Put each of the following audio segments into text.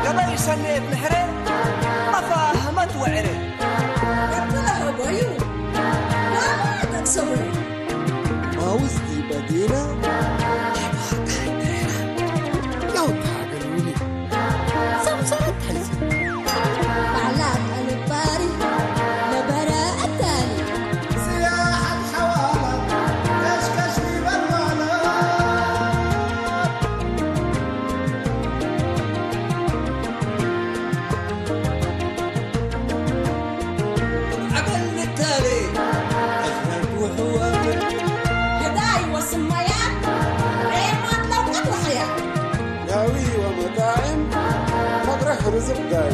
ገበይ ሰሜት ምሕረ ኣፋ ህመት ወዕረ። እትለሀቦዩ ዋላ ተቅሰቡዩ። ማውዝ ዲበ ዲና ዲቦ ካይተራ። ያው ታገሉኒ። ሰምሰረት ሐይዚ። ባዕላ ኣልባሪ ነበረ ኣታኒ። ስያሓት ሓዋላ ከሽከሽ ይበል ማለት። ዓበል ምታሌ ኣኽበርኩ ሕዋት። ገዳይ ወስማያ ሬማት ለውቀት ወሕያ። ዳዊ ወመጣዕም መድረኽ ርዝቕ ዳይ።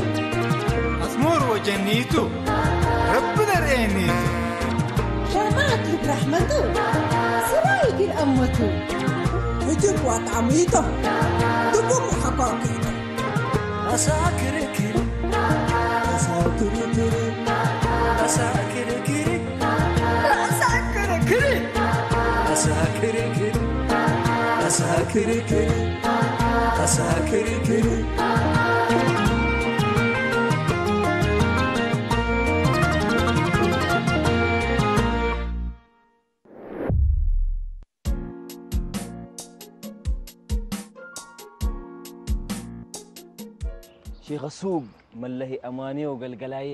ኣስሙር ወጀኒቱ ረቢ ነርእየኒቱ። ሸማት ልብራሕመቱ ስራይ ግን ኣመቱ። ህጅብ ዋጣዕሚቶም ድቡም ሓኳኩይቶም። ኣሳ ክርክር፣ ኣሳ ክርክር፣ ኣሳ ክርክር፣ ኣሳ ክርክር፣ ኣሳ ክርክር፣ ኣሳ ክርክር፣ ኣሳ ክርክር። ሼኸ ሱብ መለሂ ኣማንዮ ገልገላዬ፣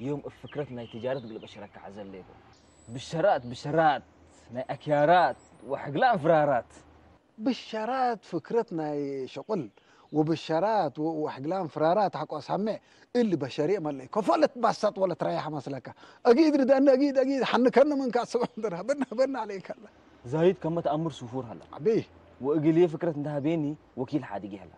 ዮም እብ ፍክረት ናይ ትጃረት እግል በሸረካ ሐዘ ሌኮ። ብሸራት፣ ብሸራት ናይ ኣክያራት ወሕግላን ፍራራት። ብሸራት ፍክረት ናይ ሸቁል ወብሸራት ወ-፣ ወሕግላን ፍራራት ሓቆ ሳሜዕ እሊ በሸሪ መለይ። ከፈለት ባሳጥ ወለ ትራያሕ መስለካ። ኣጊድ ርዳኒ፣ ኣጊድ፣ ኣጊድ፣ ሓንከኒ ምንካ ሰበ ምድራ። በና፣ በና ዓለይካ ኣላ። ዛይድ ከመ ተኣምር ሱፉር ሃላ። ዓቢ። ወእግልየ ፍክረት እንተ ሃቤኒ ወኪል ሓዲግ ይህላ።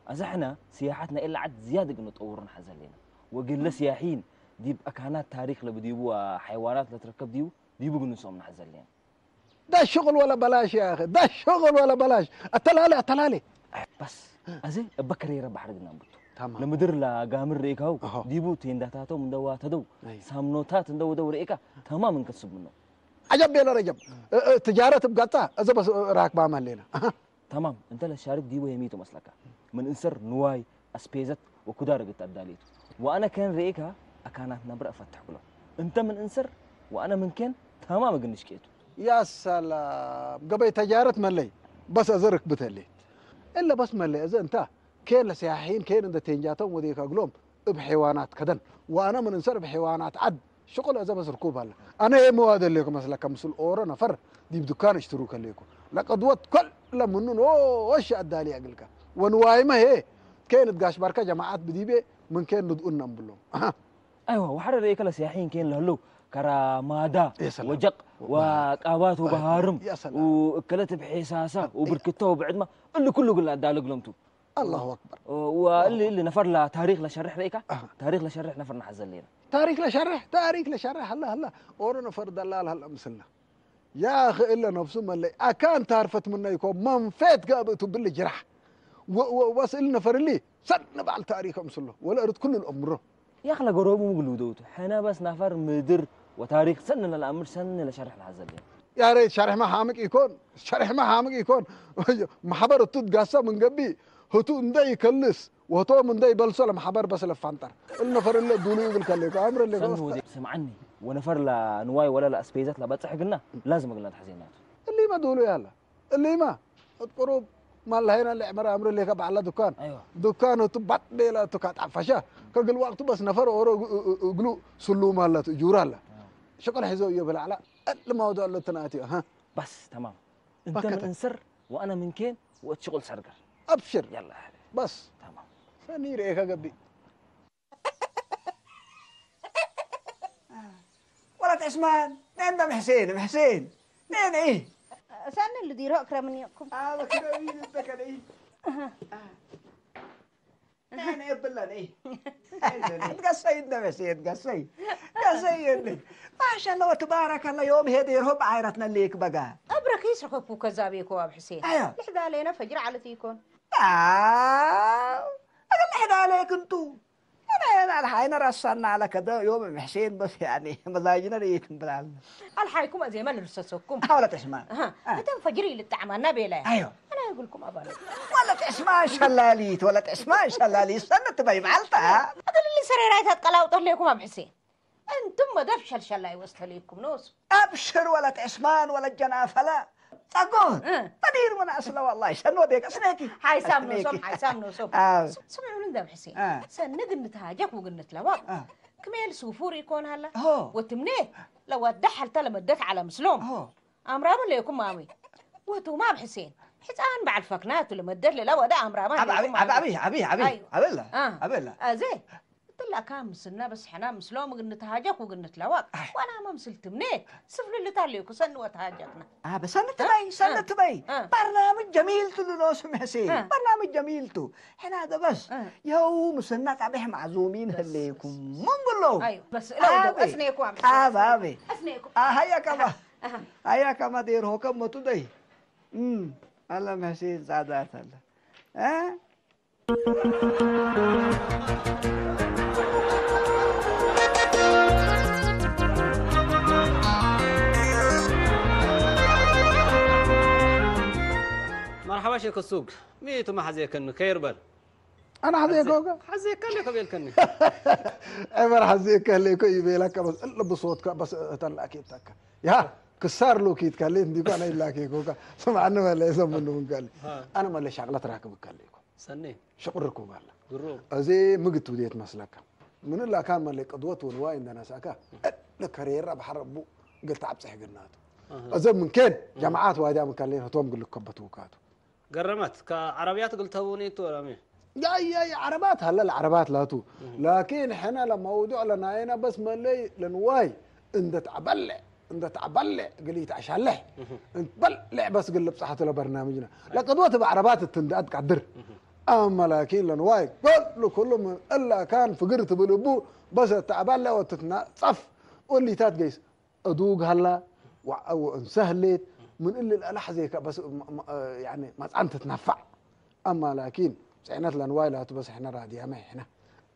ኣዛሕና ስያሓት ናይ እላ ዓድ ዝያድ እግል ንጠውር ንሓዘ ኣለና። ወእግለ ስያሒን ዲብ ኣካናት ታሪክ ለብዲቡ ሓይዋናት ለትረከብ ዲቡ፣ ዲቡ እግል ንሶም ንሓዘ ኣለና። ዳ ሽቁል ወላ በላሽ ያ ኣኺ፣ ዳ ሽቁል ወላ በላሽ። ኣተላለ፣ ኣተላለ። በስ፣ ኣዘ እበ ከሬረ ባሕሪ ግና እንብቶ። ታማም። ለምድር ለጋምር ርኢካው፣ ኣሆ። ዲቡ ቴንዳታቶም እንደዋተደው፣ ኣይ። ሳምኖታት እንደወደው ርኢካ፣ ተማም እንከስብ ምኖ። ዓጀብ ቤለ ረጀብ። እ፣ እ፣ ትጃረት እብ ጋጣ፣ እዘ በስ ራክባ ማሌና። ኣሃ። ተማም፣ እንተ ለሻርክ ዲቡ የሚቱ መስለካ። ምን እንሰር ንዋይ፣ ኣስፔዘት ወኩዳር እግል ተኣዳሌቱ። ወኣነ ከን ርኤካ ኣካናት ነብረ እፈትሕ ብሎ። እንተ ምን እንሰር ወኣነ ምን ከን ተማም እግል ንሽቄቱ። ያ ሰላም፣ ገበይ ተጃረት መለይ፣ በስ እዘ ርክብት ህሌት። እለ በስ መለይ፣ እዘ እንታ፣ ኬን ለሰያሒን፣ ኬን እንደ ቴንጃቶም ወዴካ እግሎም፣ እብ ሐይዋናት ከደን። ወኣነ ምን እንሰር እብ ሐይዋናት ዓድ፣ ሽቁል እዘ በስ ርኩብ ሀለ። ኣነ የመዋደ ሌኩ መስለከ ምስል ኦሮ ነፈር ዲብ ዱካን እሽትሩ ከሌኩ። ለቀድወት ኮለ ምኑን ወሽ ኣዳሊ ኣግልከ። ወንዋይመ ሄ፣ ኬን እት ጋሽ ባርከ ጀማዓት ብዲቤ ምን ኬን ንድኡን ነንብሎም። ኣሃ። ኣይዋ፣ ወሐረ ርኤከ ለስያሒን ኬን ለህለው ከራ ማዳ፣ ያ ሰላም። ወጀቅ፣ ወ-፣ ወቃባት ወበሃርም፣ ያ ሰላም። ወእከለት ብሔሳሳ፣ ያ። ወብርክታ ወብዕድማ፣ እሊ ኩሉ ግላ ኣዳለ ግለምቱ። ኣላሁ ኣክበር። ወእሊ፣ እሊ ነፈር ለታሪክ ለሸርሕ ርኢካ? ኣሃ። ታሪክ ለሸርሕ ነፈር ንሓዘ ኣለና። ታሪክ ለሸርሕ፣ ታሪክ ለሸርሕ፣ ሀላ፣ ሀላ። ኦሮ ነፈር ደላል ሀላ ምስልና። ያ ኣኺ እለ ነፍሱ መለይ። ኣካን ታርፈት ምነ ይኮ መንፌት ጋብእ ቱ ብል ጅራሕ። ወ-፣ ወ-፣ ወስ እሊ ነፈር እሊ ሰድ ንባል ታሪክ ኣምስሎ። ወለ እርት ኩሉ ልእምሮ። ያኽ ለገሮቡ ምግሉ ደውቱ። ሕነ በስ ነፈር ምድር ወታሪክ ሰን ለልኣምር ሰን ለሸርሕ ንሓዘ ኣለና። ያ ሬት ሸርሕመ ሓምቅ ይኮን፣ ሸርሕመ ሓምቅ ይኮን። ማሕበር እቱ ትጋሳ ምን ገቢ፣ ህቱ እንደ ይከልስ፣ ወህቶም እንደ ይበልሶ ለማሕበር በስ ለፋንጠር። እልነፈር እለ ዱሉ ይብል ከሌኮ፣ ኣምር እለ ሰኑ ወዲ ስምዓኒ፣ ወነፈር ለንዋይ ወለ ለኣስፔዘት ለበጽሕ ግና፣ ላዝም እግልና ተሕዜናቱ። እሊመ ዱሉ ያለ፣ እሊመ፣ እት ቅሩብ ማላሄና ለዕመረ ኣምር ሌከ በዓላ ዱካን። ኣይዋ። ዱካን ህቱ ባጥ ቤላ እቱ ካጣፈሸ፣ ከግል ወቅቱ በስ ነፈር ኦሮ እግ-፣ እግ-፣ እግሉ ስሉ ማለት እጁር ኣለ። ኣዎ። ሽቅል ሒዞ እዮ ብላዕላ፣ እልማውዶ ኣሎ ትናትዮ፣ ሃ? በስ፣ ተማም። እንተ በከተ። ምን እንስር ወኣነ ምን ኬን ወእት ሽቁል ሰርገር። ኣብሽር። ያላ፣ ኣህለ። በስ። ተማም። ሰኒ ርኤካ ገቢ። عثمان، نعم، نعم، حسين، حسين. نعم، إيه. سألنا اللي ديره أكرم من يقكم. آه، بكرة مين أنت كان إيه؟ آه. نعم، إيه، بالله، إيه. قصي، أنت حسين، قصي. قصي، أنت. ما شاء الله، تبارك الله، يوم هدي ربع عيرتنا ليك بقى. أبرك يسرق أبو كذاب يكو أبو حسين. أيوة. لحد علينا فجر على تيكون. آه. أقول لحد عليك أنتو. أنا هنا الحين رسلنا على كذا يوم محسين بس يعني مزاجنا ريت بلال. الحيكم أزي ما لرسسكم. حاولت اسمع. ها، أنت فجري للطعم النبي لا. أيوه. أنا أقول لكم أبالي. ولا تسمع شلاليت ولا تسمع شلاليت سنة تبي بعلتها. أقول اللي سريرايت هتقلاو طليكم أبو حسين. أنتم ما دفش الشلا يوصل ليكم نوس. أبشر ولا تسمان ولا الجنافلة. تقول أه. تدير من أصل والله سنة وديك أسنيكي. حيسام نوسوم حيسام نوسوم. آه. سمعوا لنا أبو حسين. آه. سنقن نتهاجك وقن نتلوق. آه. كميل سوفور يكون هلا. هو. وتمنيه لو أدحل تلمدت على مسلوم. هو. أمرام ليكم مامي. وتو ما بحسين. حسان بعد فكنات لمدت للا ودا أمرام أبي أبي أبي أبي أبي أبي أيوة. أبي الله آه. أبي الله. أزي. تلا كان مسلنا بس حنا مسلوم قن نتهاجك وقن نتلوق. وأنا ما مسلت منيت. سفل اللي تاليكو سن وتهاجكنا. آه بس أنا تبي سنة آه. تبي آه. برنامج جميل تلو لو سمحسي آه. برنامج جميل تو حنا هذا بس آه. يوم سنة تبي معزومين هليكم من قلو أيوة. بس لو أسنيكو أبو حسين. آه بابي أسنيكو. آه هيا كما أها. هيا كما دير هو كم متدي امم الله محسين سادات الله ها مرحبا شيخ السوق. ميتو ما حزيكن خير بل. أنا حزيكوكا حزيكن لك بيلكني. عمر حزيكا ليكو يبيلك بس اللي بصوتك بس تلاكي تك يا كسار لو كيت كالي ديكو أنا إلا كيكوكا سمعنا ولا يسمى من قال ها. أنا ما لي شغلة راكب كاليكو سني. شقركم قال قروب. أزي مقت وديت مسلكا من إلا كان ملك قدوة ونواي عندنا ساكا لكريرة بحربو قلت عبد صح قلناتو أها. أزي من كين جماعات وايدا من كالين هتوم قل لك كبتوكاتو قرمت كعربيات قلت هوني تو رامي. جاي جاي عربات هلا العربات لا تو لكن حنا لما موضوع لنا هنا بس ملي لنواي عند تعبلع عند تعبلع قليت عشالح انت بلع بس قلب صحة لبرنامجنا لقد وقت بعربات التندات قدر أما لكن لنواي كل كل من إلا كان فقرت بالأبو بس تعبلع وتتنا صف واللي تات قيس أدوق هلا وأو انسهلت من إلا الألح زي كا بس م- م- آه، يعني ما أنت تنفع أما لكن سعنت لنواي لا بس إحنا راديا ما إحنا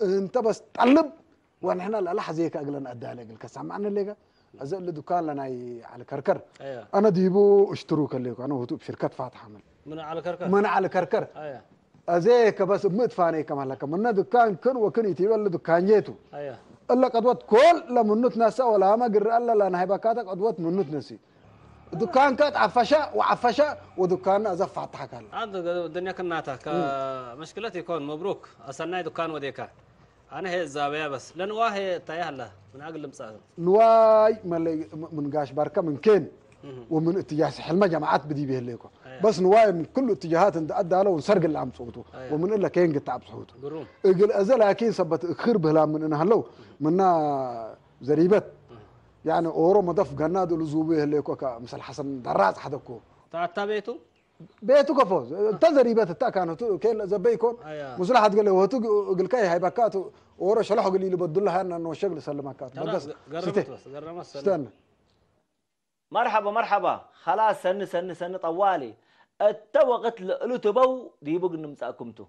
أنت بس طلب ونحن الألح زي كا أقلن أدالك الكسام عن اللي أزل دكان لنا ي- على كركر أيوة. أنا ديبو اشتروا كليكو أنا هو بشركة فاتحة من من على كركر. من على كركر أيوة. أزيك بس متفاني كما لك من دكان كن وكن يتيبل دكان جيتو أيوة. إلا قدوت كل لمنوت ناسا ولا ما قر إلا لا نهي بكاتك قدوت منوت نسي دكان كات عفشة وعفشة ودكان أزف فتحك هلا عاد الدنيا كناتا كمشكلة يكون مبروك. أصلنا دكان وديكا. أنا هي الزاوية بس لأن واهي تايهلا من أقل مساعدة. نواي ملي من قاش باركا من كين ومن اتجاه سحل ما جماعات بدي به ليكو أيوة. بس نواي من كل اتجاهات انت أدى له ونسرق اللي عم صوته أيوة. ومن إلا كين قد تعب صوته قروم. إقل أزل لكن سبت خير بهلا من إنها لو منا زريبت يعني أورو مضف قناد لزوبه ليكو كمثل حسن دراز حدكو تعتا بيتو. بيتو كفوز انت زريبت تا كانوا تو كين زبيكون أيوة. مصلحة قال له هو تو قل كاي هاي بكاتو أورو شلحه قال لي بدل لها أنا نوشق لسلمكات خلاص بس قربت ستة. بس قرمت سنة. استنى مرحبا مرحبا خلاص سن سن سن طوالي التوقت لقلو تبو ديبو قن مساكمتو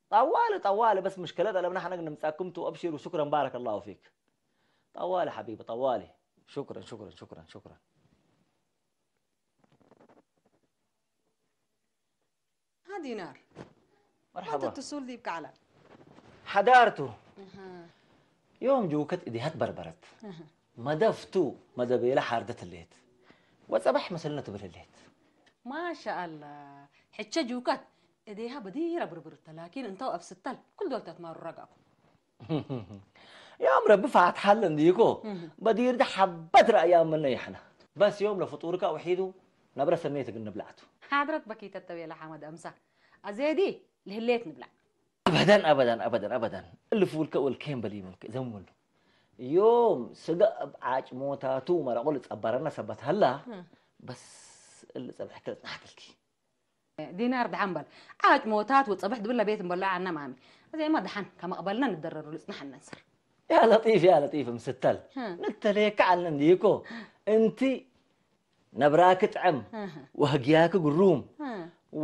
طوالي طوالي بس مشكلة لما نحن قن مساكمتو أبشر وشكرا بارك الله فيك طوالي حبيبي طوالي شكرا شكرا شكرا شكرا ها دينار مرحبا التصول دي بكعلة حضارته أها. يوم جوكت إديهات بربرت أها. مدفتو مدبيلة حاردة الليت وصبح مسلنا تبل الليت ما شاء الله حتشة جوكت إديها بديرة بربرت لكن انتو أفستل كل دول تتماروا رقاكم يا عم ربي فاتحة لنديكو بدير ده حبت رأيام منا إحنا بس يوم لفطورك وحيدو نبرة سنيتك النبلعتو حضرت بكيت التويلة حمد أمسا أزيدي لهليت نبلع أبدا أبدا أبدا أبدا اللي فولك والكين بلي ملك زمن ዮም ስጋ ኣብ ዓጭሞታቱ መረቑ ልጸበረና ሰበት ሃላ፣ በስ እሊ ጸብሕኪ ልጽናሕክልኪ። ዲናር ደሓን በል። ዓጭ ሞታት ወጸብሕ ድብለ ቤት እንበሎ ኣና ማሚ። እዚማ ደሓን ከመቕበልና ንደረሩ ልጽናሕ ነንሰር። ያ ለጢፍ ያ ለጢፍ ምስተል ንተለየካ ዓልን እንዲኮ እንቲ ነብራኪ ጥዕም ወህግያኪ ግሩም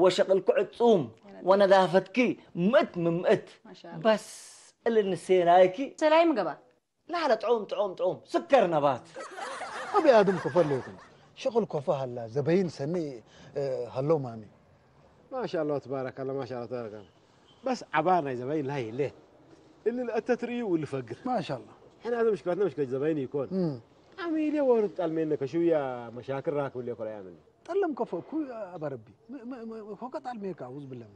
ወሸቕልኪ ዕጹም ወነዛፈትኪ ምእት ምምእት በስ እልኒ ሴናይኪ ሰላይ ምገባ ላለ ጥዑም ጥዑም ጥዑም ስከር ነባት أبي آدم كفر ليكم شغل كفى هلا زباين سني هلو مامي ما شاء الله تبارك الله ما شاء الله تبارك الله بس عبارنا يا زباين لا ليه اللي الأتى تري واللي فقر ما شاء الله احنا هذا مشكلتنا مشكلة زباين يكون مم. عميل يا ورد تعلمينا كشوية مشاكل راكب اللي يقول يعمل ጠለም ከፈኩ ኣበረቢ ኮከ ጣልሜካ ውዝ ብለም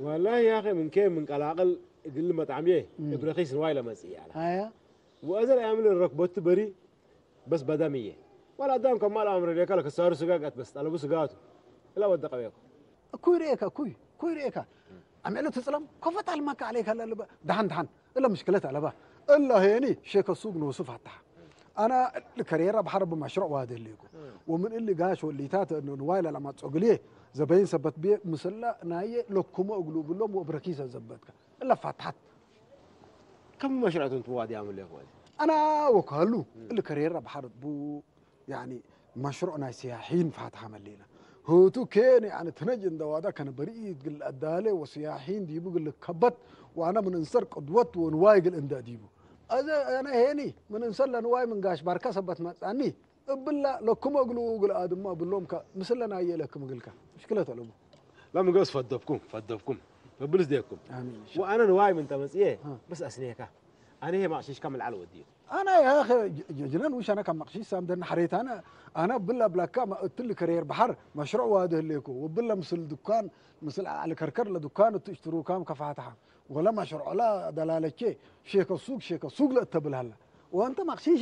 والله يا أخي من كين من قلاقل يقول لي مطعم يه إبرخيس نواي لما سيالة ኣያ وأزل يعمل الركبوت بري بس بدمية ولا دام كمال أمر ليك لك السارو سقاقت بس طلبوا سقاته لا ود قبيكم እኩይ ርኤካ እኩይ እኩይ ርኤካ ኣምዕሎ ትጽለም ኮፈ ጣልማካ عليك هلا لبا دحن دحن إلا مشكلة ኣለባ إلا هيني شيك السوق نوسف حتى أنا الكاريرا بحرب مشروع واحد اللي يكون ومن اللي قاش واللي تات إنه نوايل لما تسوقليه زباين سبت بيه مسلا ناي لكم أقلو بلوم وبركيسة زبتك إلا فتحت كم مشروع أنتم وادي عامل ليه وادي أنا وكهلو الكاريرا بحرب بو يعني مشروع ናይ سياحين فاتحة ملينا هوتو كين يعني تنجن دوادا كان بريد قل أدالة وسياحين ديبو قل كبت وأنا من انسر قدوت ونواي قل اندا ديبو أذا أنا هيني من انسر لنواي من قاش باركا سبت ماتساني እብላ ለኩም እግሉ እግል ኣድማ ብሎም ከ ምስለና እየ ለክም እግልካ ምሽክለት ኣለቡ لا من قوس فدبكم فدبكم فبلس ديكم ኣሚን وأنا نواي من تمسيه بس أسنيكا أنا هي ما عشيش كم العلو وديو ኣና ያኸ ጀጅነን ውሽ ኣነ ካብ መቕሺሽ ሳምደን ሓሬት ኣነ ኣነ ብላ ብላካ እትል ከሬር ባሕር መሽሩዕ ዋድህ ሌኮ ወብላ ምስል ድኳን ምስል ዓሊ ከርከር ለድኳን እትሽትሩ ካም ከፋትሓ ወላ መሽሩዕ ላ ደላለቼ ሼከ ሱቅ ሼከ ሱቅ ለእተብል ሃላ ወንተ መቕሺሽ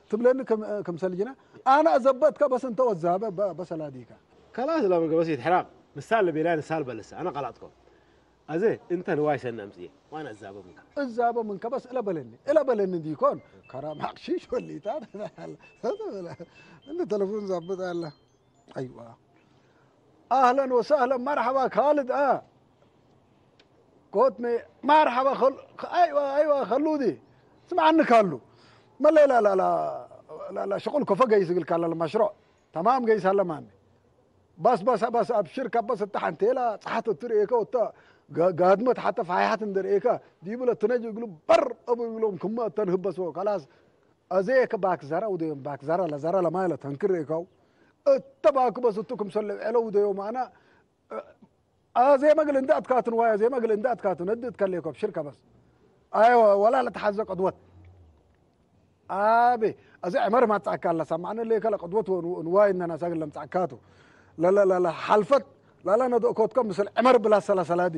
ትብለኒ ከምሰልጅና ኣነ ዘበትካ በስ እንተ ወዛበ በሰላዲካ ከላስ ላ ምግበስ ይትሕራቅ ምሳል ለቤላ ንሳል በልስ ኣነ ቀላጥኮ ኣዘ እንተ ንዋይ ሰነ ኣምጽየ ዋና እዛበ ምንካ እዛበ ምንካ በስ እለ በለኒ እለ በለኒ እንዲኮን ከራ ማቅሺሽ ወሊታ እንደ ተለፎን ዛብጥ ኣለ ኣይዋ ኣህለን ወሳህለን መርሓባ ካልድ ኣ ኮትነ መርሓባ ኣይዋ ኣይዋ ከሉዲ ስምዓኒ ካሉ መለይ ላላላ ላላ ሽቁል ኮፈ ገይስ ግልካ ላላ መሽሮዕ ተማም ገይስ ኣለ ማኒ بس بس بس أبشر كبس التحنتيلا تحت التريكا وتا قادمة حتى فايحة اندريكا دي بلا تنجي يقولوا بر أبو يقولوا كم تنهبسوا خلاص أزيك باك زرا وديوم باك زرا لا زرا لا ما لا تنكر ريكاو التباك بس تكم سلو علو وديوم أنا أزي ما قل اندات كاتن واي أزي ما قل اندات كاتن ادت كليكو بشركة بس أيوة ولا لا تحزق أدوت ኣቤ እዚ ዕመር ማጻካ ኣላ ሳማዕነ ለይከለ ቅድወት ንዋይ እናና ሳግል ለምጻካቱ ለለለለ ሓልፈት ላላ ነደእኮትከ ምስል ዕመር ብላሰ ለሰላዲ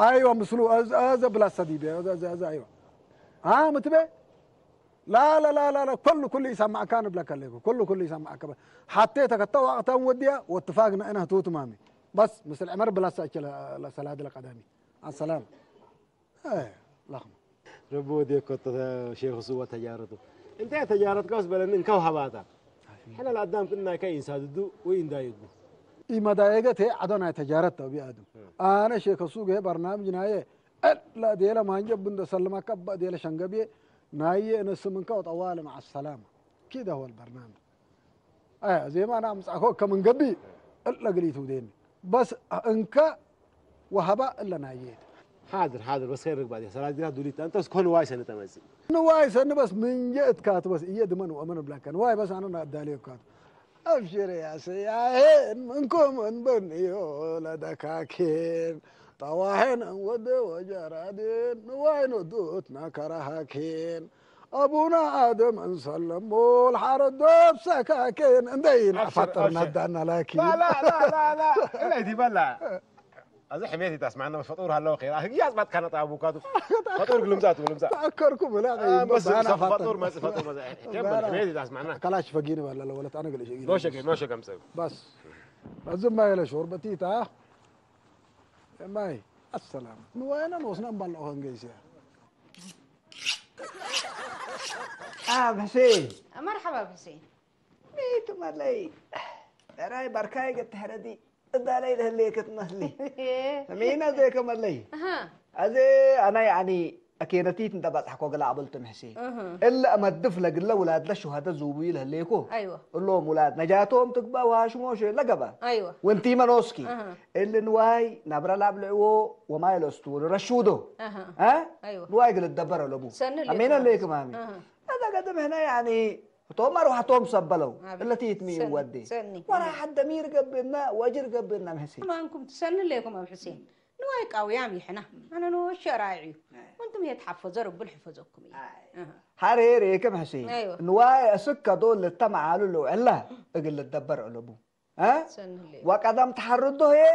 ኣይዋ ምስሉ ኣዘ ብላሰ ዲቤ ኣዘ ኣይዋ ها متبه لا لا لا لا لا كل كل يسمعك انا بلا كليكو كل كل يسمعك حتى تكتا وقتا وديا واتفاقنا انا تو تمامي بس مثل عمر بلا ساكي لسلاد القدمي السلام ايه لخم ረቢ ወዲየኮ ሸይኽ ስወ ተጃረቱ እንታይ ተጃረትካ ስ በለኒ እንካው ሃባታ ሕና ለኣዳም ክናይካ ኢንሳድዱ ወይ እንዳይጉ ኢመዳየገ ቴ ዓዶ ናይ ተጃረት ተው ቢኣድም ኣነ ሼከ ሱገ በርናምጅ ናየ እላ ዴለ ማንጀ ብንደ ሰልማካ ባ ዴለ ሸንገብየ ናየ እነስምንካ ወጠዋለ መዓ ሰላማ ኪደ ሆል በርናምጅ ዜማ ኣና ኣምጻእኮ ከም እንገቢ እለ ግሊት ውዴኒ በስ እንከ ወሃባ እለ ናየት ሓድር ሓድር በስ ኸይር ርግባ ዲያ ሰላት ዲና ዱሊት ኣንተስ ኮን ዋይ ሰነ ተመጽእ ንዋይ ሰኒ በስ ምንጀ እትካት በስ እየ ድመን ወመን ብላከ ንዋይ በስ ኣነ ናዳልዮ ካት أبشر يا سياحين منكم من بني ولا دكاكين طواحين ود وجرادين نواين ودوتنا كرهاكين ኣቡና ኣደም እንሰለሞ ልሓረዶብ ሰካከን እንደይን ኣፋጠርና ዳና ላኪ እዚ ሕሜት ይታስማዕና ፈጡር ሃለወ ኸይራ ህግያ ኣጽባጥካ ነጣ ኣቡካቱ ፈጡር ግልምጻቱ ግልምጻ ተኣከርኩ ብላ ፈጡር መጽ ፈጡር መጽ ሕሜት ይታስማዕና ካላሽ ፈጊን ባላ ለወለት ኣነ ገለ ሸጊ ኖሸገ ኖሸገ ምጸ بس እዚ ማይ ለሾር በቲታ ማይ ኣሰላም ንዋይና ንወስና እምባላኦ ከንገይስያ ኣብ ሕሴን መርሓባ ኣብ ሕሴን። ቤት መለይ በራይ ባርካይ ገትሕረዲ እዳላይ ለህሌ ክትመስሊ ሚና ዘይከመለይ ኣሃ ኣዜ ኣናይ ኣኒ ኣኬነቲት እንተባጽሕኮ ገላ ኣበልትም ሕሴን እለ መድፍ ለግለ ውላድለ ሹሃደ ዝውቡይ ለህሌኮ ኣይወ እሎም ውላድ ነጃቶም ትግባ ውሃሽሞሽ ለገባ ኣይወ ወንቲ መኖስኪ ኣሃ እሊ ንዋይ ናብራ ላብልዕዎ ወማይ ለስቱ ረሹዶ ኣሃ እ ኣይወ ንዋይ ግል ደበረ ለቡ ሰኒ ኣሜነ ለይክ ማሚ ኣሃ هذا قدم هنا يعني እቶም ኣርዋሕቶም ሰበለው ኣቤት። እለቲት ሚዩ ሰኒ- ወዲ ሰኒ። ወላ ሓደ ሚር ገብና ወጅር ገብና ምሕሲ ማንኩም ትሰኒ ለይኩም ኣብ ሕሴን ንዋይ ቃውያም ይሕና ኣነ ንወሸ ራይዑ ወንትም የትሓፈዘ ረብል ሕፈዘኩም እዩ ኣሃ ሃሬሬ ከም ሕሲ ኣይወ። ንዋይ እስከዶ ልተመዓሉ ልውዕላ እግል ልደበር ዕለቡ እ ሰኒ ለይኩም ወቀደም ተሓርዶ የ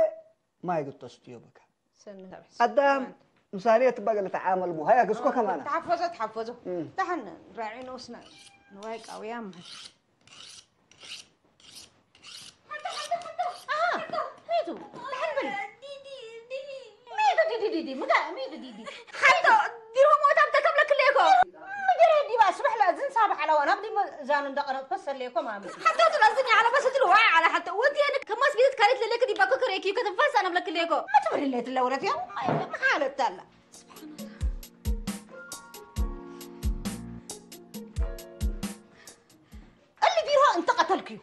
ማይ ግተስትዮ በካ ሰኒ ኣዳም ምሳሌ ትበገል ተዓመል ቡ ሃያ ግስኮ ከማና ተሓፈዞ ተሓፈዞ እም። ተሓነ ራዒ ነውስና ንዋይ ቃውያም ሓቶ ዲሮ ሞታ እንተ ከብለክለይኮ ምድረ ዲባ ስብሕላ እዝን ሳብ ሓለዋ ናብ ዲሞ ዛኑ እንዳቀረብ ፈሰለይኮ ማሚ ሓቶ ትበዝኒ ዓለ በስድሪ ዋይ ዓለ ሓቶ ወንቲ የን ከማስ ቢት ካለት ለለክ ዲባ ኮከረኪ ከተፋሳ ነብለክለይኮ ትብልለት ለውረት ያ መሓለት ኣላ እሊ ዲሮ እንተ ቀተልክዩ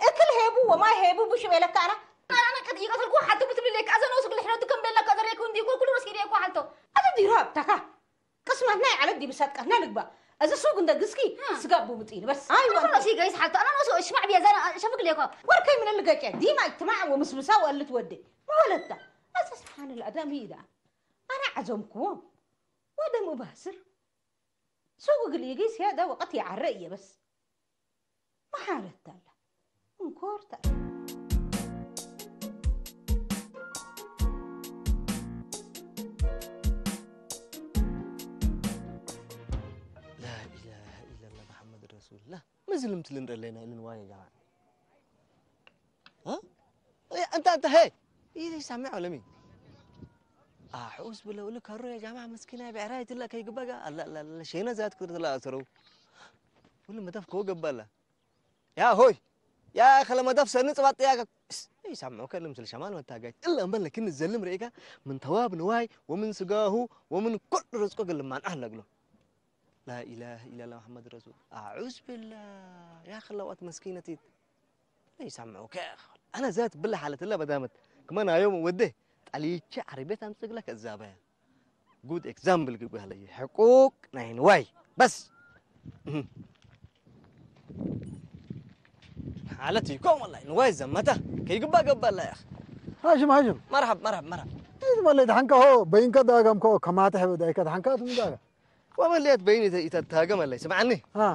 እክል ሄቡ ወማይ ሄቡ ብሽ ቤለካ ኣና ኣና ቀጥ ይቀተልኩ ሓቶ ብትብልለይካ ኣዘ ነውሱ ግልሕነቱ ከም ቤላ ከዘሬኩ እንዲ ኩሉ ኩሉ ረስኪ ዲኮ ሓቶ ኣዚ ዲሮ ኣብታካ ቅስማትና ይዓለት ዲብሳት ቀትና ልግባ እዚ ሱግ እንደ ግስኪ ስጋብ ቡብጢ ንበስ ኣይ ወንተ ሲ ጋይስ ሓቶ ኣና ነውሱ ሽማዕ ቢያ ዘና ሸፍግ ለይኮ ወርከይ ምን ልገጨ ዲማ ይትማዕ ወምስምሳ ወእልት ወደ ማለታ ኣዚ ስብሓን ልኣዳም ይዳ ኣና ዓዘምኩዎም ወደ ሙባስር ሱግ ግልጊስ ያዳ ወቀት ይዓረ እየ በስ መሓረት ኣላ እንኮርታ لا إله إلا الله محمد رسول الله መዝልምቲ ልንደለና ኢልን ዋየ ጀማዓ እንታ እንታ ሄ ይሳምዕ ለሚ ኣሑስ ብለው ልከሮ የጃማ መስኪና ብዕራይ ትላ ከይግባጋ ኣላ ሸይነ ዛት ክትላ ኣሰረው ሁሉ መደፍ ከወገባላ ያ ሆይ ያ ከለ መደፍ ሰኒ ጽባጥ ያ ይሳምዑ ከለ ምስል ሸማል መታጋጅ እላ እምበል ለኪን ዘልም ርኢካ ምን ተዋብ ንዋይ ወምን ስጋሁ ወምን ኩሉ ርዝቁ ግልማን ኣህለግሎ لا إله إلا الله محمد رسول أعوذ بالله يا خلوات مسكينتي ይሰምዑ ኣነ ዘት ብላ ሓለት ለ በዳመት ክመ ናዮም ወደ ጣልይቼ ዓረቤት ኣምፅግላ ከዛበያ ጉድ ኤግዛምፕል ግብሃለየ ሕቁቅ ናይ ንዋይ በስ ሓለት ይኮም ወላሂ ንዋይ ዘመታ ከይግባ ገባላ ያ ሃሽም ሃሽም መርሓብ መርሓብ መርሓብ እዚ ማለት ሓንካ ሆ በይንካ ዳጋም ኮ ከማተ ሕበ ዳይካ ሓንካ ትምዳጋ ومليت بيني يتتاقم اللي سمعني ها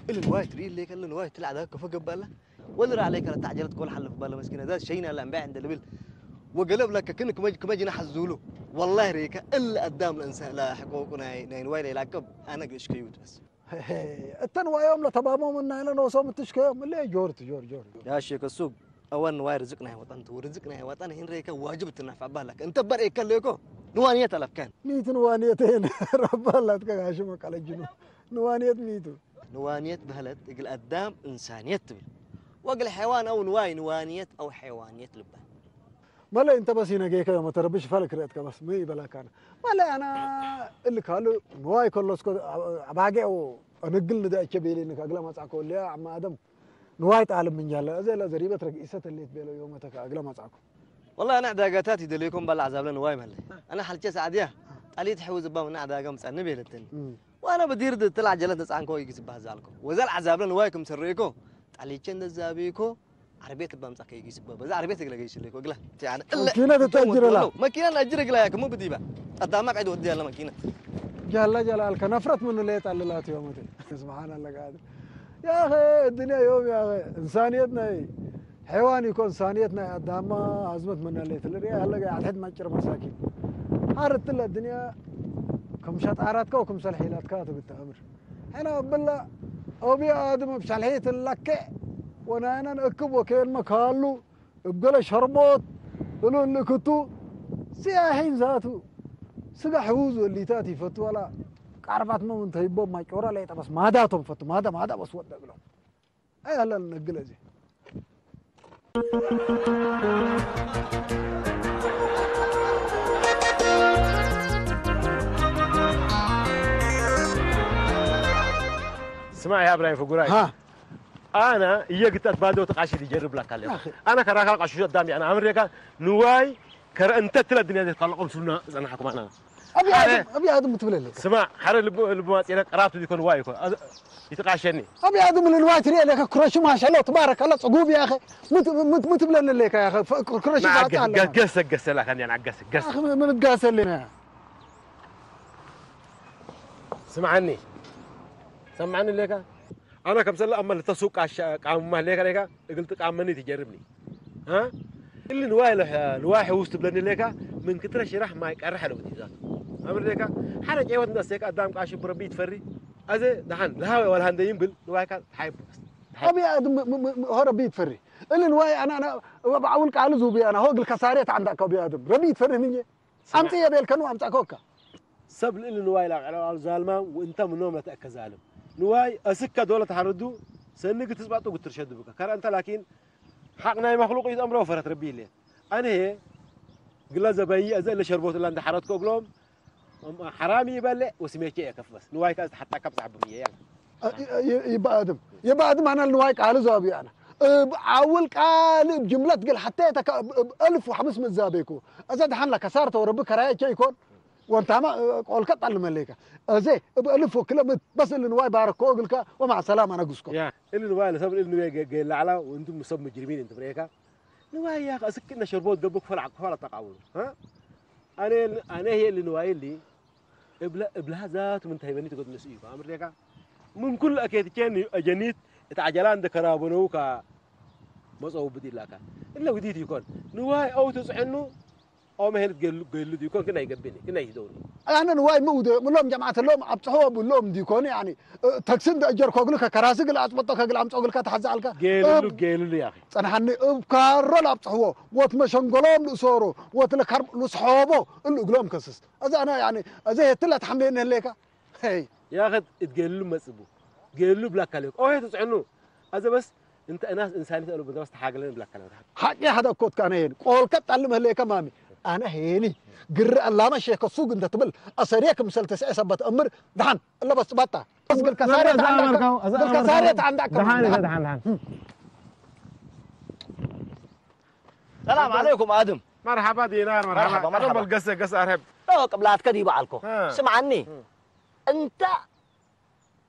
اللي نوايت ريل ليك اللي نوايت تلعب هكا فوق باله ولا راه عليك انا تعجلت كل حل في باله مسكينه ذا شينا لا مبيع عند البل وقلب لك كنك كما كما جينا حزولو والله ريكا الا قدام الانسان لا حقوقنا ناين ويلي لاكب انا قش كيوت بس እተን ዋዮም ለተባሞም እናይነ ነብሶም እትሽከዮም እለ ጆር ትጆር ጆር يا شيخ السوق اول نواي رزقنا يا وطن تو رزقنا يا وطن هين ريكا واجب تنفع بالك انت برئ كليكو نوانية تلف كان ሚት ንዋንየተይን ረባላትከ ጋሽመ ቀለጅኑ ንዋንየት ሚቱ ንዋንየት በህለት እግል ኣዳም እንሳንየት ትብል ወግል ሓይዋን ኣው ንዋይ ንዋንየት ኣው ሓይዋንየት ልባል መለ እንተ በስ ይነጌከ ዮም ተረብሽ ፈልክ ርእትከ በስ ምን ይበላካነ መለ ኣና እል ካሉ ንዋይ ከሎስኮ ኣባጌ ኣው ኣነግል ንዳእቸ ቤሌንካ እግለ መጻኮ ሊያ ኣማ ኣደም ንዋይ ጣልብ ምንጃለ እዘ ለዘሪበት ረግኢሰት ሌት ቤሎ ዮመተካ እግለ መጻኮ والله أنا عداقاتات يدليكم بالله عذاب لنا واي مالي أنا حالتي سعدية تعليت حوز بام أنا عداقة مصنب يلتني وأنا بدير د طلع جلت نص عنكو يجي سبها زالكو وزال عذاب لنا واي كم سريكو تعليت شند زابيكو عربية بام صكي يجي سبها بس عربية تقلق يشليكو قلا يعني إلا ماكينة تتأجر لا. ماكينة نأجر قلا يا كم بديبة قدامك عيد ودي يلا ماكينة ጃላ ጃላ ኣልከ ነፍረት ምኑ ለየት ኣልላት ዮም እቲ ስብሓን ኣለ ቃድር ያኸ እድንያ ዮም ያኸ እንሳንየት ናይ ሕዋን ይኮ እንሳንየት ናይ ኣዳማ ኣዝመት መናለየት ልርያ ያለገ ኣትሕት ማጭር መሳኪን ሓርትለ እድንያ ከም ሸጣራትካ ወክም ሰልሒላትካ ትብተ ኣምር ሕና ብላ ኦብያ ኣድም ኣብ ሻልሒት ለክዕ ወናይናን እክብ ወከየልመ ካሉ እብ ገለ ሸርቦት እሉ እልክቱ ስያሒን ዛቱ ስጋ ሕውዝ ወሊታት ይፈቱ ወላ ጣርባት መም እንተይቦ ማይ ጮራ ላይ ጠበስ ማዳቶም ፈቱ ማዳ ማዳ በስ ወደ ብሎም ኣይሃላል ነግለ እዚ ስማዕ ያ እብራሂም ፍጉራይ፣ ኣና እየ ግታት ባዶ ተቃሽል ይጀርብ ላካ ኣለኹ። ኣና ከራካ ቃሽሹ ኣዳም ያና ኣምሬካ ንዋይ ከረ እንተ ትለ ድንያ ዘት ካልቆም ሱና ጸናሕኩም ኣና። ኣብያ ኣድም ኣብያ ኣድም ትብለለ። ስማዕ፣ ሓረ ልቡ ልቡ ማጽረ ቀራብቱ ዲኮን ዋይ ኮ ይተቃሸኒ። ኣብያ ኣድም ንዋይ ትሪኤ ለካ ክረሹ ማሻሎ ትባረከላ ጽጉብ ያኸ ምት ምት ምት ብለለካ ያኸ ክረሹ ባጣ ኣለ። ገሰ ገሰ ላካ እንዲያ ገሰ ገሰ። ምት ጋሰለና ስምዓኒ ሰምዓኒ ሌካ ኣነ ከምሰለ ኣመ ልተሱቅ ቃሙማ ሌካ ሌካ እግል ትቃመኒ ትጀርብኒ እ እሊ ንዋይ ለሐ ንዋይ ሕውስ ትብለኒ ሌካ ምን ክትረ ሽራሕ ማይ ቀርሕ ለውት ይዛት ኣምር ሌካ ሓደ ጨወት እንዳሰካ ኣዳም ቃሽ ብረቢ ትፈሪ ኣዘ ደሓን ለሃወ ወላ ሃንደ ይንብል ንዋይካ ተሓይብ ሆ ረቢ ትፈሪ እሊ ንዋይ ኣና ኣና ብዓውል ቃል ዙቢ ኣና ሆ እግል ከሳሬ ተዓንዳ ከቢ ኣድም ረቢ ትፈሪ ንየ ኣምጽእ የቤልከ ንዋይ ኣምጻእከ ወካ። ሰብ ልእሊ ንዋይ ላብ ዕለባሉ ዛልማ ውእንተ ምኖም ለተእከ ዛልም። ንዋይ እስከ ዶለ ተሓርዱ ሰኒ ግትጽባጡ ግትርሸዱ ብከ። ከረ እንተ ላኪን ሓቅ ናይ መክሉቅ እዩ ዝእምሮ ፈረት ረቢ ይለ። ኣነ ግላ ዘበይ ኣዘ እለ ሸርቦት እላ እንደ ሓረትኮ እግሎም ሓራም ይበልዕ ወስሜቼ የከፍበስ ንዋይ ከ ዝተሓጣካ ብዛዕብም እየ። ይባእድም ይባእድም ኣና ንዋይ ቃል ዛብ ያና እብ ዓውል ቃል እብ ጅምለት ገል ሓታ የተካ እብ እልፍ ወሓምስ ምዛቤኩ እዛ ደሓን ላ ከሳር ተወረብ ከራየ ቸይኮን ወንታማ ቆልከ ጣል መለይካ እዜ እብ እልፍ ወክለ ምት በስ እል ንዋይ ባረኮ እግልካ ወማዕ ሰላም ኣነግስኮ ያ እል ንዋይ ለሰብ እል ንዋይ ገ- ገ- ላዕላ ወንቱም ሰብ ሙጅሪሚን እንትብረካ ንዋይ ያ እስክ እነ ሸርቦት ገብክ ፈላዕ ክፈላ ተቃውሉ እ? ኣነ ኣነ ይሄ እል ንዋይ እሊ እብለ እብለሃ ዛቱ ምንታይ በኒ ትገድነስ እዩ ኣምር ደካ ምን ኩል ኣኬትቼን ኣጀኒት እታ ዓጀላ እንደ ከራበነው ካ መጸው ብዲላካ እለ ውዲት ይኮን ንዋይ ኣው ትጽዕኑ ኣው መሄልት ገሉ ገሉ ይኮን ክናይ ገብኒ ክናይ ይደውኒ ኣነ ንዋይ ምውደ ምሎም ጀማዓት ሎም ኣብጽሖ ብሎም ዲኮን ያኒ ተክሲ እንደ እጀር ኮግሉ ከከራሲ ግል ኣጽበጦ ከግል ኣምጾ ግልካ ተሓዛልካ ገሉ ገሉ ያኺ ጸንሓኒ እብ ካሮ ላብጽሕዎ ወት መሸንጎሎም ልእሰሩ ወት ለካርብ ልስሖቦ እሉ እግሎም ከስስ እዚ ኣነ ያኒ እዚ የትለ ተሓምየ ነህሌካ ሄይ ያኸት እትገሉ መጽቡ ገሉ ብላካ ለክ ኦሄ ትጽዕኑ ኣዘ በስ እንተ እናስ እንሳኒት ኣሉ ብንተ በስ ተሓገለን ብላካ ለክ ሓቂ ሓደ ኮት ካነ ሄን ቆልከ ጣል መህሌከ ማሚ ኣነ ሄኒ ግሪ ኣላመ ሼከ ሱግ እንተ ትብል ኣሰሪየ ክምሰል ተስዐ ሰበት እምር ደሓን እለ በስ ባታ በስ ግልከ ሳሬት ዓንዳከ ግልከ ሳሬት ዓንዳከ ደሓን ደሓን ደሓን ሰላም ዓለይኩም ኣድም መርሓባ ዲናር መርሓባ መርሓባ መርሓባ በል ገሰ ገሰ ኣርሀብ ኦ ቅብላትከ ዲበዓልኮ ስምዓኒ እንታ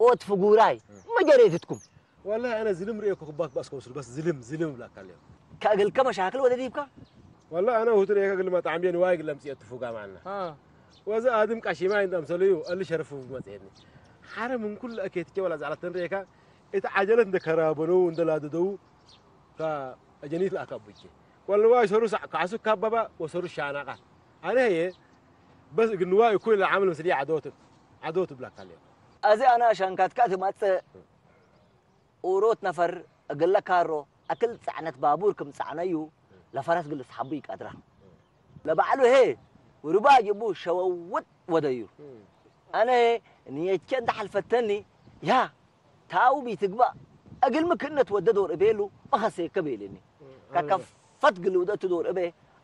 ኦት ፍጉራይ መጀሬትትኩም ወላሂ ኣነ ዝልም ርእየኮ ክባት ባስኮ ስል በስ ዝልም ዝልም ብላካ ኣለዮ ከእግልከ መሻክል ወደ ዲብካ ወላሂ ኣነ ውቱ ርእየካ ግልማ ጣዕምዮ ንዋይ ግለም ጽየት ትፉጋ ማና ወዚ ኣድም ቃሺማይ እንደ ኣምሰሉ እዩ ኣሊ ሸርፉ መጽየኒ ሓረ ምን ኩሉ ኣኬትቼ ወላ ዛዕላ ተንርእየካ እቲ ዓጀለት እንደ ከራበኑ እንደ ላደደው ካ ኣጀኒት ለኣካ ቡቼ ወልዋ ይሰሩ ሳዕ ካሱ ካባባ ወሰሩ ሻናቃ ኣነ የ በስ ግንዋ ይኩ ለዓምል ምስሊ ዓዶት ዓዶት ብላካ ኣለዮ እዚ ኣና ሻንካትካ ትማጽእ ኡሮት ነፈር እግለ ካሮ ኣክል ጻዕነት ባቡር ክም ጻዕነዩ ለፈረስ ግል ስሓቡ ይቀድራ ለባዕሉ ሄ ውርባ ጅቡ ሸወውጥ ወደዩ ኣነ ንየቸ እንተ ሓልፈተኒ ያ ታው ቢትግባእ እግል ምክነት ወደ ዶር እቤሉ መኸሰየከ ቤልኒ ከከፈት ግልውደቱ ዶር እቤ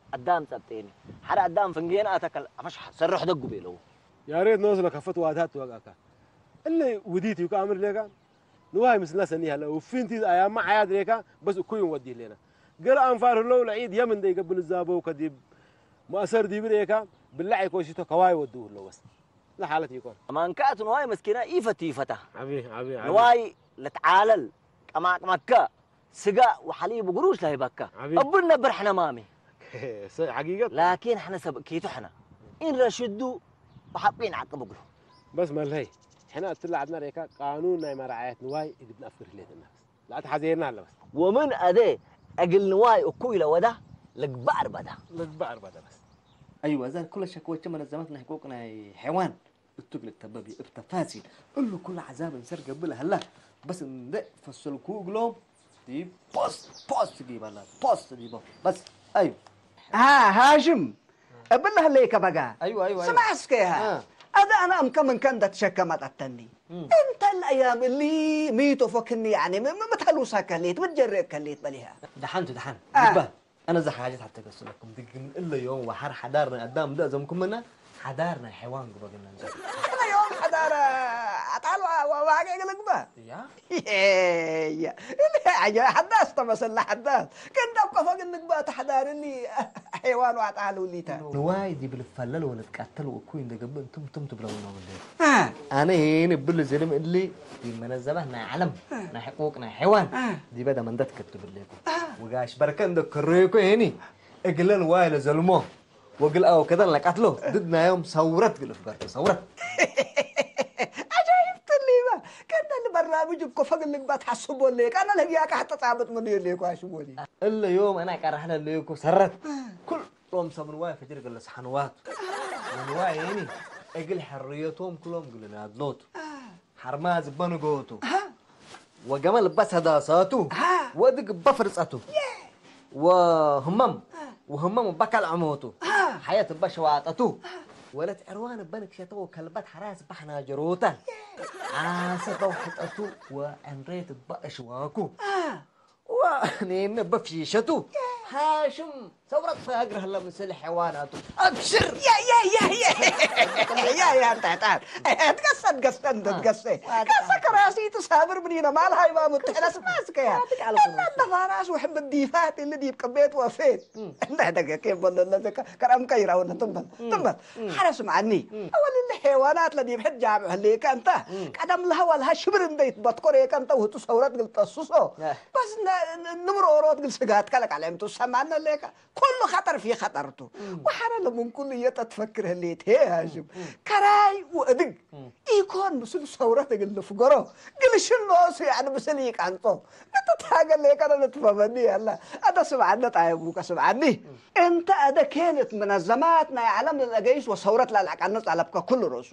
ኣዳም ጸብጤኒ ሓደ ኣዳም ፍንጌን ኣተከል ኣፈሽ ሰርሕ ደጉ ቤለው ያሬት ኖስ ለከፈት ዋታት ወጋካ እለ ውዲት እዩ ከኣምር ሌጋ ንዋይ ምስላ ሰኒ ያለ ውፊንቲ ኣያማ ዓያድ ሌካ በስ እኩይ ወዲ ሌና ገለ ኣንፋር ህለው ለዒድ የም እንደ ይገብን ዛበው ከዲብ ማእሰር ዲብ ሌካ ብላዕ ይኮሲቶ ከዋይ ወዱ ህለው በስ ለሓለት ይኮን ማንካት ንዋይ መስኪና ይፈት ይፈታ ንዋይ ለትዓለል ቀማቅማካ ስጋ ወሓሊቡ ግሩሽ ላሂባካ እቡ ነብር ሕነ ማሚ ሓቂቀት ላኪን ሕነ ሰብ ኬቱ ሕነ ኢንረሽዱ ብሓቁ ይንዓቅብ እግሩ በስ መልሀይ ሕነ እትለ ዓድና ሬካ ቃኑን ናይ መርዓየት ንዋይ እግድ ንኣፍክር ህሌትና ላእቲ ሓዘየና ኣለ በስ ወምን ኣደ እግል ንዋይ እኩ ኢለ ወዳ ልግባእ ኣርባዳ ልግባእ ኣርባዳ በስ أيوة إذا كل شكوى من الزمات نحقوق ناي حيوان እቱ ግልተ በቢ እብ ተፋሲል እሉ ኩሉ ዓዛብ እንሰር ገብእ ለሀላ በስ እንደ ፈሰልኩ እግሎም ዲብ ፖስት ፖስት ዲብ ኣላ ፖስት ዲቦ በስ ኣዩ ሃ ሃሽም እብል ለሀለይከ በጋ أيوة أيوة أيوة ስማዕ እስከ ይሃ ها أذا أنا أم كم إن كان ده تشكى ما تتني. أنت الأيام اللي ميتوا فكني يعني، م-، م-، متهلوسة كليت، متجرئ كليت بليها. ደሓን ቱ ደሓን። አ። ይባ፣ ኣነ እዛ ሓጀት ሓተገስለኩም። ድግም እለ ዮም ወሓር ሓዳር ናይ ኣዳም እንዳ ዘምኩምና ሓዳር ናይ ሓይዋን ግበግና እንዳ። أنا يوم حضارة أطالع وواقع قلق با. ያ? يا. اللي حاجة حداث تمثل لحداث. كان دبقى فوق النقبة تحضارني. حيوان وعطاها لوليتا. ንዋይ ዲብል ፈለል ወለት ቀተል ወኩይ እንደገብእ እንቱም ቱም ትብለውና ወለ። ኣነ ይሄን ብል ዝልም እሊ ይመነዘባት ናይ ዓለም ናይ ሕቁቅ ናይ ሕዋን ዲበ ደመንደት ክትብል ለኩ። ወጋሽ በርከ እንደ ክሬኮ ይሄኒ እግለን ዋይ ለዘልሞ ወግል ኣው ከደል ነቃትሎ ድድ ናዮም ሰውረት ግልፍ በርከ ሰውረት። عجائب تليبة. كان البرنامج بكو فوق النقبة تحسبوا ليك. أنا لقياك حتى تعبت من يليكو أشبوني. እለ ዮም ኣና ቀራሕለ ለኩ ሰረት ኩል ሎም ሰብ ንዋይ ፈጅር ገለስ ሓንዋት ንዋይ የኒ እግል ሕርየቶም ኩሎም ግልና ኣድሎቱ ሓርማ ዝበንጎቱ ወገመል በሰዳሳቱ ወድግ በፍርጸቱ ወህመም ወህመም በከል ዕሞቱ ሓየት በሸዋጠቱ ወለት ዕርዋን በንክሸተ ወከልበት ሓራስ በሕናጀሮተ ዓሰ በውሕጠቱ ወዕንሬት በእሽዋኩ ዋ ኔነ በፍሽሸቱ ሓሽም ሰውረት ፈግር ህለ ምስል ሕዋናቱ ኣብሽር يا يا يا يا. يا يا أنت تعال. تقصد قصد أنت تقصد. قصد كراسي تسابر منينا مال هاي ما متحنا سماسك يا. أنت فراس وحب الديفات اللي ديب قبيت وفيت. أنت هذا كيف بدل لك كرام كيرا ولا تنبل تنبل. حرس معني. أول الحيوانات الذي بحد جامع هليك أنت. قدم لها ولا شبر أنت بتكريك أنت وتصورت قلت الصوصو. بس نمر أوروت قلت سقات كلك عليهم تسمعنا ليك. كل خطر في خطرته. وحنا لمن كل يتفكر هليت هي هاشم. كراي وأدق. يكون مثل ثورة قل فقره. قل شنو سي عن مثل يقانطو. نتتاقل ليك أنا نتفهمني يلا. أنا سمعنا طيب وك سمعني. أنت أدا كانت منظمات ናይ ዓለም ለገይስ ወሰውረት ላልዓቃነት ላለብካ ኩሉ ርእሱ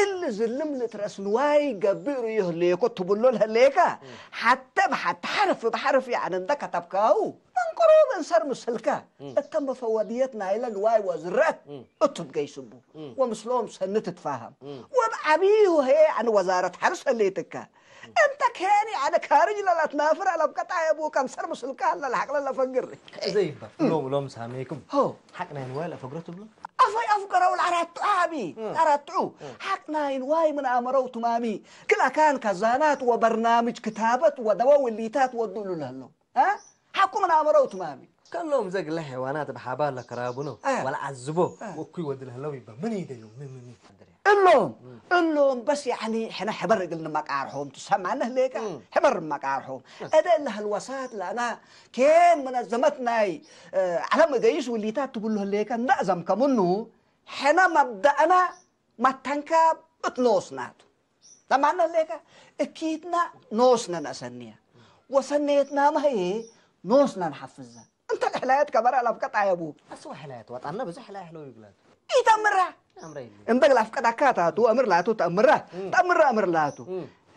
እሊ ዝልም ልትረስ ንዋይ ገብር ይህልየኮ ትብሎ ለህልየካ ሓተ ብሓተ ሓርፍ ብሓርፍ ይዓነ እንተ ከተብካው መንቅሮ መንሰር ምስልካ እተም በፈወድየት ናይለ ንዋይ ወዝረት እቱ ትገይስቡ ወምስሎም ሰኒ ትትፋሃም ወብዓብዩ ሄ ኣን ወዛረት ሓርስ ህልየትካ እንተ ኬኒ ኣነ ካርጅ ለላትናፍር ኣለብቀጣ የቡ ከምሰር ምስልካ ለልሓቅ ለለፈግር ዘይበር ሎም ሎም ሳሜኩም ሓቅ ናይ ንዋይ ለፈግሮ ትብሎ أفي أفقروا العرات عامي العرات عو حقنا إن واي من أمروا تمامي كل أكان كزانات وبرنامج كتابة ودواء والليتات ودولو لهلو ها حقو من أمروا تمامي ከሎም ዘግለ ሕዋናት ብሓባር ለከራቡኖ ወለዓዝቦ ወኩይ ወዲ ለህለው ይበ ምን ይደዮም ምን ምን እሎም እሎም በስ ያኒ ሕነ ሕበር እግል ንመቃርሖም ትሰማነህ ሌካ ሕበር ንመቃርሖም እደ ለህልወሳት ለና ኬን መነዘመት ናይ ዓለም እገይስ ውሊታት ትብሉ ህሌከ እንዳእዘም ከምኑ ሕነ መብዳእና መተንካብ እት ኖስናቱ ለማነ ህሌከ እኪትና ኖስነ ነሰንያ ወሰነየትናማ ህዬ ኖስነ ንሓፍዘ እንተ ሕላየት ከበረ ለፍቀጥ ኣየቡ ኣስወ ሕላየት ወጣና ብዙ ሕላየ ሕለው ይግላቱ ኢተምራ ኣምረ ይሉ እምበግ ላፍቀዳካ ታቱ ኣምር ላቱ ተኣምራ ተኣምራ ኣምር ላቱ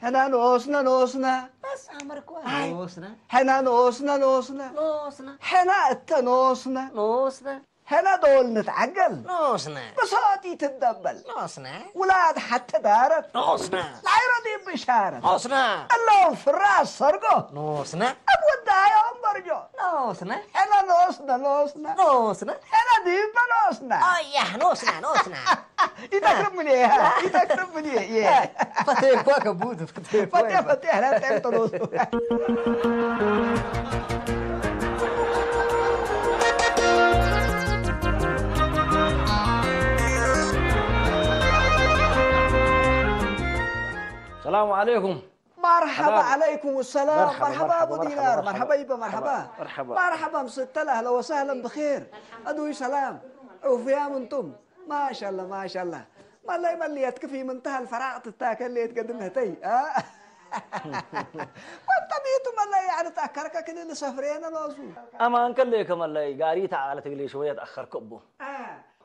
ሕና ንኦስና ንኦስና በስ ኣመርኩ ኣይ። ወስና ሕና ንኦስና ንኦስና ኖስና ሕና እተ ንኦስና ኖስና ሕና ዶል ንትዓገል ኖስና ብሶት ይትደበል ኖስና ውላድ ሓተ ዳረት ኖስና ላይሮ ዲብ ብሻረት ኖስና ኣለዎም ፍራስ ሰርጎ ኖስና ኣብ ወዳዮም በርጆ ኖስና ሕና ንኦስና ንኦስና ኖስና ሕና ዲበ ንኦስና ኣያህ ኖስና ኖስና ይጠቅምኒ ይጠቅምኒ ፈቴኳ ከቡድ ፈቴኳ ፈቴ ፈቴ ሕና ጤም ተኖሱ ሰላሙ ዓለይኩም مرحبا عليكم السلام مرحبا، مرحبا مرحبا، ابو دينار مرحبا، مرحبا يبا مرحبا مرحبا. مرحبا مستلا اهلا وسهلا بخير ادوي سلام عوفيام انتم ما شاء الله ما شاء الله ملي ملي يتكفي منتهى الفراغ تتاكل لي تقدم هتي ها وانت بيتو ملي يعني تاكرك كل اللي سفرينا لوزو ኣማን ከለይ ከመለይ ጋሪ ተዓለ ትግሊ ሽወየ ተኣኸርኩ እቡ اه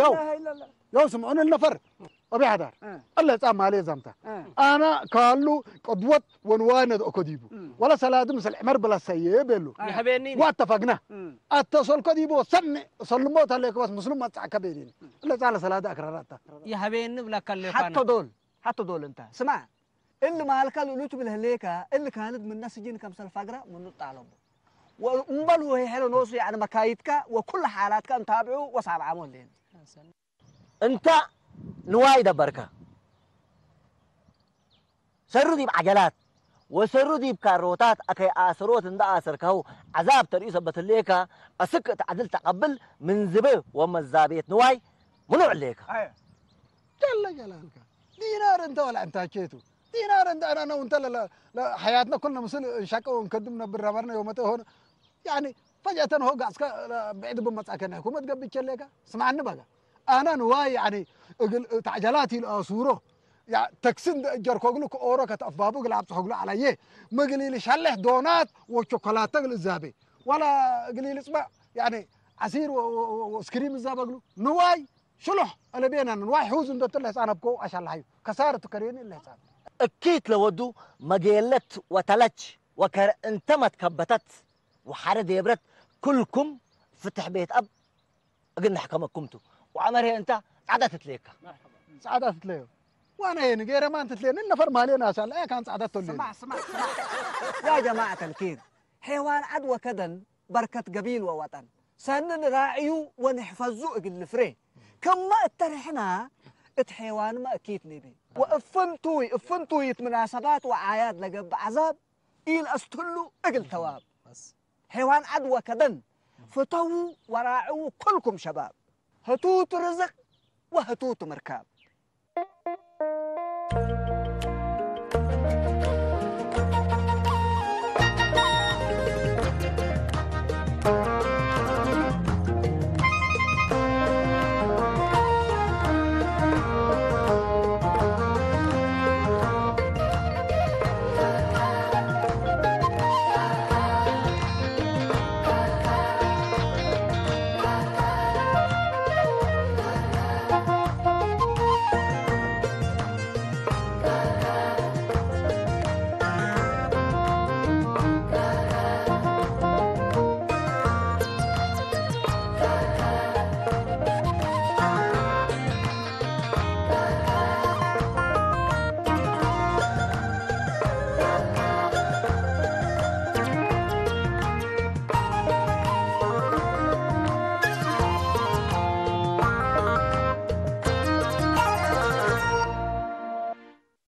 ያው ያው ስምዑን ነፈር ኣበይ ሓዳር ኣለጻ ማሌ ዛምታ ኣና ካሉ ቅድወት ወንዋነ ኦኮዲቡ ወላ ሰላዲ ምስል ዕመር ብላሳየ ቤሉ ይህበኒ ዋተፋግና ኣተሰልኮ ዲቦ ሰኒ ሰልሞ ታለከባስ ምስሉም ማጻዕካ ቤዲን ኣለጻ ለሰላዲ ኣክራራታ ይህበኒ ብላካ ኣለኳ ሓቶ ዶል ሓቶ ዶል እንታ ስማ اللي مالك الألوت بالهليكا، اللي كانت من نسجين كم سلفقرة من نطالب. وأمبل هو يحلو نوسو يعني مكايتك وكل حالاتك أنت تابعه وصعب عمل لين. እንተ ንዋይ ደበርከ ሰሩ ዲብ ዓጀላት ወሰሩ ዲብ ካሮታት ኣከይ ኣስሮት እንዳ ኣሰርካሁ ዓዛብ ተርእዩ ሰበት ህሌካ ኣስክ እቲ ዓድል ተቐብል ምን ዝብ ወመዛቤት ንዋይ ምኑዕ ሌካ። ጀለ ጀላልካ ዲናር እንተ ወላ እንታቸቱ ዲናር እንተ ኣና ነው እንተ ለለ ሐያትና ኩልና ምስል እንሻቀው እንከድም ነብር ነበርና የመጠ ሆነ ያኒ ፈጃተን ሆ ጋስካ ብዕድ ብመጻከና ኩመት ገብቸ ሌካ ስማዕኒ በጋ ኣና ንዋይ ያኒ እግል ታዕጀላት ኢል ኣሱሮ ያ ተክስን ጀርኮግሉ ከኦሮ ከተፍባቡ ግል ኣብጽሖግሉ ዓላየ ምግል ኢል ሻለሕ ዶናት ወቾኮላተ ግል እዛቤ ዋላ እግል ኢል ጽባ ያኒ ዓሲር ወስክሪም እዛበግሉ ንዋይ ሽሉሕ ኣለቤና ንዋይ ሑዝ እንደትለ ህፃን ኣብኮ ኣሻላሃዩ ከሳር ትከሬኒ ለህፃን እኪት ለወዱ መጌለት ወተለች ወከር እንተመት ከበተት ወሓረ ዴብረት ኩልኩም ፍትሕ ቤት ኣብ እግን ነሕከመኩምቱ ወዐመር እንታ ጻዕዳ ትትሌካ ጻዕዳ ትትለዮ ዋና ይሄን ገረማን ትትሌን ነፈር ማሌና ሳላ ያ ካን ጻዕዳ ተሉ يا جماعة الكير حيوان عدوى كدن بركة قبيل ووطن سنن راعيو ونحفظو اقل الفري كما اترحنا ات حيوان ما اكيد نبي وافنتوي افنتوي مناسبات وعايات لقب عذاب إيل أستلو إقل تواب حيوان عدوى كدن فتو وراعو كلكم شباب هتوت رزق وهتوت مركاب